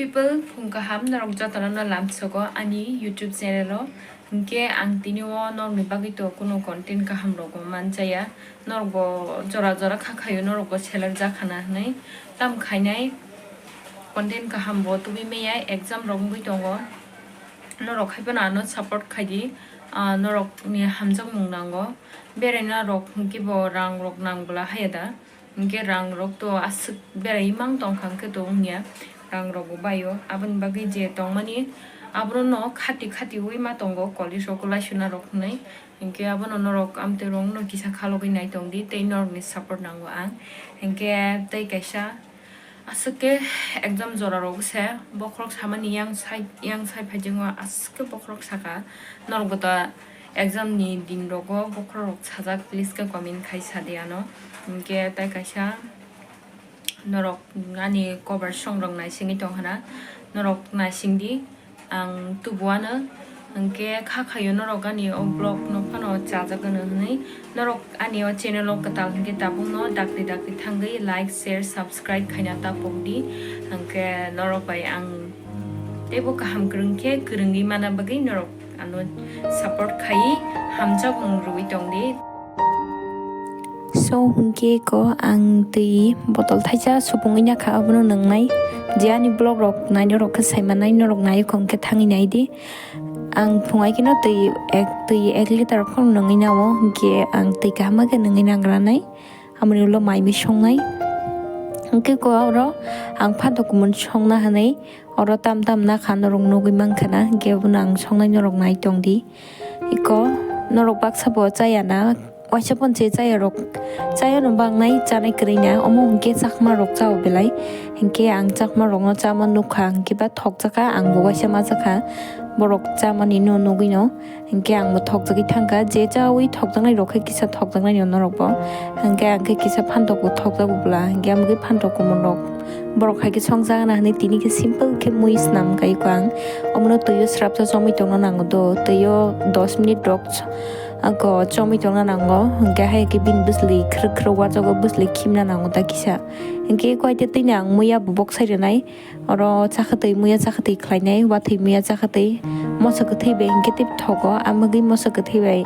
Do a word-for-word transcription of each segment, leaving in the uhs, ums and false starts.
People, phung kaham norok jotono no lamsogo ani YouTube channel o. Hinkhe ang tini o norokni bagwi to kuno content kaham rok bo manjaya. Norok bo jora jora kha khaio, norok bo seler jakhana hinwi. Tam khainai content kaham bo tubui maya, exam rok wngwi tongo. Norok hai phano ano support khaidi, ah, norokni hamjakmung nango. Beraina rok hinkhe bo rang rok nang bwla haya da. Hinkhe rang rok to aswk berai mang tongkha hinkhe to wngya, rang rok bo baio. Aboni bagwi je tongmani aborokno khati khati ui ma tongo college rok laisuna rok hinwi. Hinkhe abono norok amtwi rok no kisa khalogwi nai tongdi tei norokni support nango ang. Hinkhe tei kaisa aswk khe exam jora rok se bokhorok samani yang sai, yang sai phaijakma aswk khe bokhorok saka norok bo ta exam ni din rogo bokhorok rok sajak, please khe comment khai sadi ano. Hinkhe tei kaisa norok ani cover song rok naisingwi tong hana, norok naisingdi ang tubuano. Hinkhe kha khaio norok ani o vlog no phano chajak gwnang hinwi. Norok ani o channel o kwtal hinkhe tabukno dakti dakti thangwi like, share, subscribe khaina ta pokdi. Hinkhe norok bai ang teibo kaham kwrwng khe kwrwngwi mana bagwi norok ano support khai hamjakmung rwui tongdi. So hinkhe ko ang twi botol thaisa supungwi nakha, abono nwngnai. Je ani vlog rok naina rok khe saimanai, norok nai kho hinkhe thangwi naidi. Ang phungai kheno twi ek, twi ek liter phano nungwi nao, hinkhe ang twi kaham khe nungwi nangranai, amoni ulo mai mui songnai. Hinkhe ko oro ang phantok kumun songna hinwi oro tam tam nakha norok nugwi mankha na, hinkhe abono ang songnai norok nai tongdi. Iko norok baksa bo chaya na, waisa phone se chaya rok, chaya no bangnai, chanai kwrwi na, omo hinkhe chakma rok chao belai, hinkhe ang chakma rok no chama nukha, hinkhe ba thokjakha, ang bo waisa majakha, borok chamani no nugwi no, hinkhe ang bo thokjagwi thangkha, je chaui thokjaknai rok khe kisa thokjaknai no norok bo, hinkhe ang khe kisa phantok bo thokjago bwla, hinkhe amogwi phantok kumun rok borok hai khe songjak na hinwi tini khe simple khe mui swnam kai kho ang, omono twi o srapsa chomwi tongna nango do, twi o dos minute rok. Ako chomwi tongna nango, hinkhe hai khe bini bwsli khrwk khrwk wachago, bwsli khimna nango da kisa. Hinkhe koite twini ang muya bo boksai rwnai, oro chakhatwi muya chakhatwi khlainai, watwi muya chakhatwi, moso kwthwi bai hinkhe tei thogo, amogwi moso kwthwi bai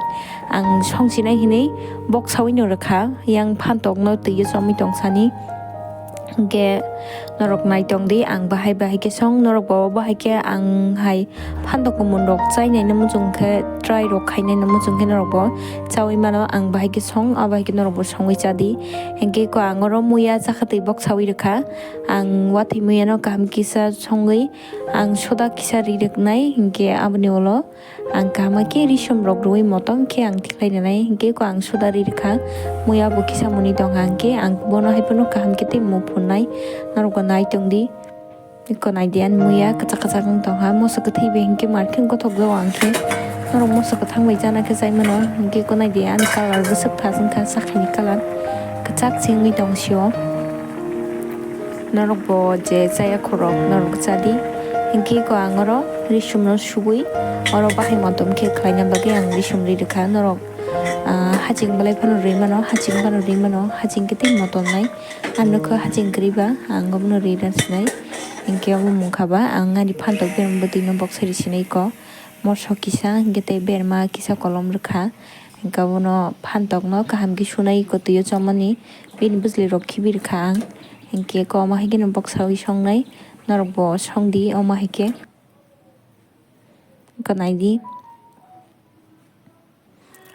ang songchinai hinwi boksaui no rwkha, yang phantok no twi o chomwi tongsani. Hinkhe norok nai tongdi, ang bahai bahai khe song, norok bo bahai khe ang hai phantok kumun rok chainai no muchung khe, try rok khainai no muchung khe norok bo chaui mano, ang bahai khe song, abo hai khe norok bo songwi chadi. Hinkhe ko ang oro muya chakhatwi boksaui rwkha, ang watwi muya no kaham kisa songwi ang soda kisa ri rwknai, hinkhe aboni ulo ang kaham khe risum rok rwui motom khe ang tikhlai nanai, hinkhe ko ang soda ri rwkha, muya bo kisa muni tongkha, hinkhe ang bono hai phano kaham khe tei muphunai, norok bo nai tongdi. Eko nai di ani muya kwchak kwchak wng tongkha, moso kwthwi bai hinkhe mar khe gothok jago ang khe, norok moso kwthang bai chana khe chai mano, hinkhe eko nai di ani colour bwswk thas wngkha, sakhaini colour kwchak se wngwi tong sio. Norok bo je chaya khorok norok cha di. Hinkhe ko ang oro risum no subui oro bahai motom khe khlaina bagwi ang risum ri rwkha. Norok, ah, haching belai phano rwi mano, haching phano rwi mano, haching khe tei motom nai. Ang nukha haching kwrwi ba ang obono ri rw sinai. Hinkhe obo mungkha ba ang ani phantok berma bwtwi no boksa ri sinai ko. Moso kisa hinkhe tei berma kisa kolom rwkha. Hinkhe obono phantok no kaham khe sunai ko twi o chomani. Bini bwsli rok khibi rwkha ang. Hinkhe ko omo hai kheno boksaui songnai. Norok bo songdi omo hai khe. Eko nai di.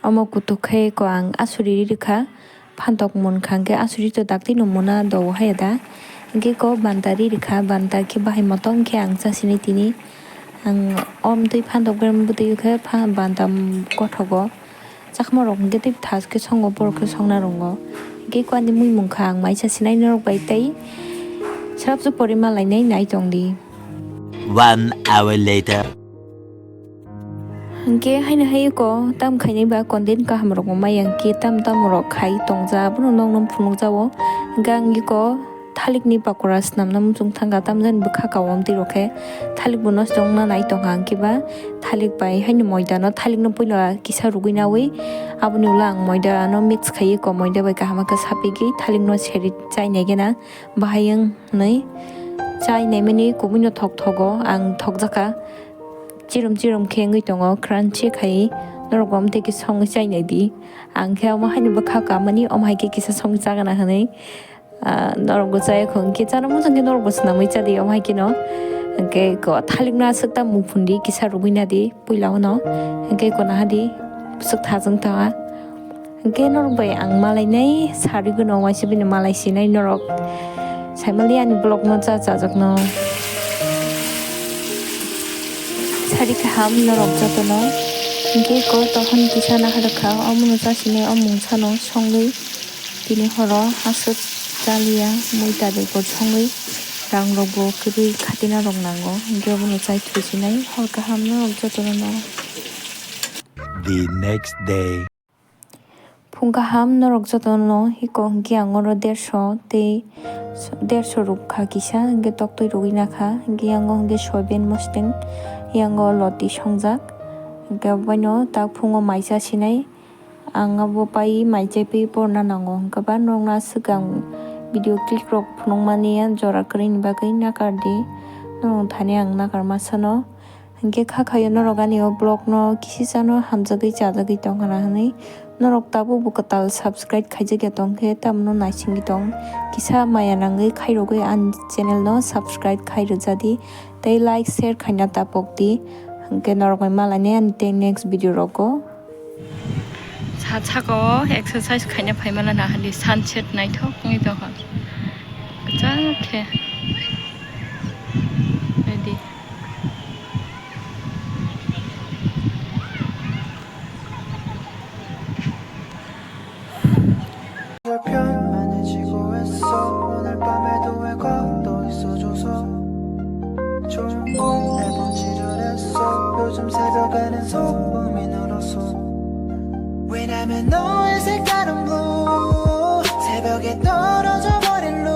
Omo kutuk khe ko ang asuri ri rwkha. Phantok munkha hinkhe asuri to daktino muna do o haya da. Hinkhe ko banta ri rwkha. Banta khe bahai motom khe ang chasinai tini. Ang omtwi phantok berma bwtwi khe pha-, banta gothogo. Chakma rok hinkhe tei thas khe songo, borok khe songna rongo. Hinkhe ko ani mui mungkha ang mai chasinai norok bai tei srapsa pori ma lainai nai tongdi. One hour later. Hinkhe haino hai ko tam khainai ba content kaham rok bo maya hinkhe tam tam rok khai tongja abono nokno phunukjao. Hinkhe ang iko Thalikni pakora swnamna muchung thangkha, tamjani bwkha kawamtwi rok khe thalik bo nosto wngna nai tongkha. Hinkhe ba thalik bai haino moida no, thalik no puila kisa rwgwi naui, aboni ulo ang moida no mix khaiwi ko moida bai kaham khe sapigwi thalik no seri chainai gena bahai wng hwnwi. Chai naimani kubui no thok thogo, ang thokjakha. Chirum chirum khe wngwi tongo, crunchy khai. Norok bo amtwi khe songwi chai nai di. Ang khe omo haino bwkha kamani, omo hai khe kisa songwi chagana hwnwi. Ah, norok bo chaya kho, hwnkhe chana muchung khe norok bo swnamwi cha di, omo hai kheno. Hwnkhe ko thalikno aswk ta mung phundi kisa rwgwi na di, puila uno. Hwnkhe ko naha di, bwswk thajwng tongha. Hwnkhe norok bai ang malainai sarigwno, waisa bini malai sinai norok. Saimali ani vlogno cha chajakno. Sari kaham norok jotono. Hwnkhe ko tohon kisa naharwkha, omono chasinai o mungsano songwi. Tini horo aswk chaliya, mui ta de bo songwi, rang rok bo kwrwi khatina rok nango, hwnkhe obono chai thwisinai hor kaham norok jotono no. The next day. Phung kaham norok jotono no hiko, hwnkhe ang oro derso tei derso rwkha kisa, hwnkhe toktwi rwgwi nakha, hwnkhe yango hwnkhe soybean mosdeng, yango loti songjak, hwnkhe oboino tak phungo mai chasinai. Ang abo pai mai chai pai porna nango, hwnkhe ba norokno aswk ang video clip rok phunukmani a jora kwrwini bagwi nakar di, norok thani ang nakar ma sano. Hwnkhe kha khayo norok ani o vlog no kisisano hamjagwi chajagwi tongkhana hwnwi norok tabukbo kwtal subscribe khaijakya tongkhe tamno naisingwi tong, kisa maya nangwi khairogwi ani channel no subscribe khai rwjadi tei like share khaina tapok di, hwnkhe norok bai malainai ani tei next video rogo. Sa saka o exercise khaina phaimala nahadi, sunset naithok wngwi tongkha. Kwchang khe. Naidi. 별표 안 해지고 했어. 오늘 밤에도 왜 걷어 있어줘서 좋은 꿈 매번 지루했어. 요즘 새벽에는 소음이 늘었어. 왜냐면 너의 색다른 blue 새벽에 떨어져 버린 로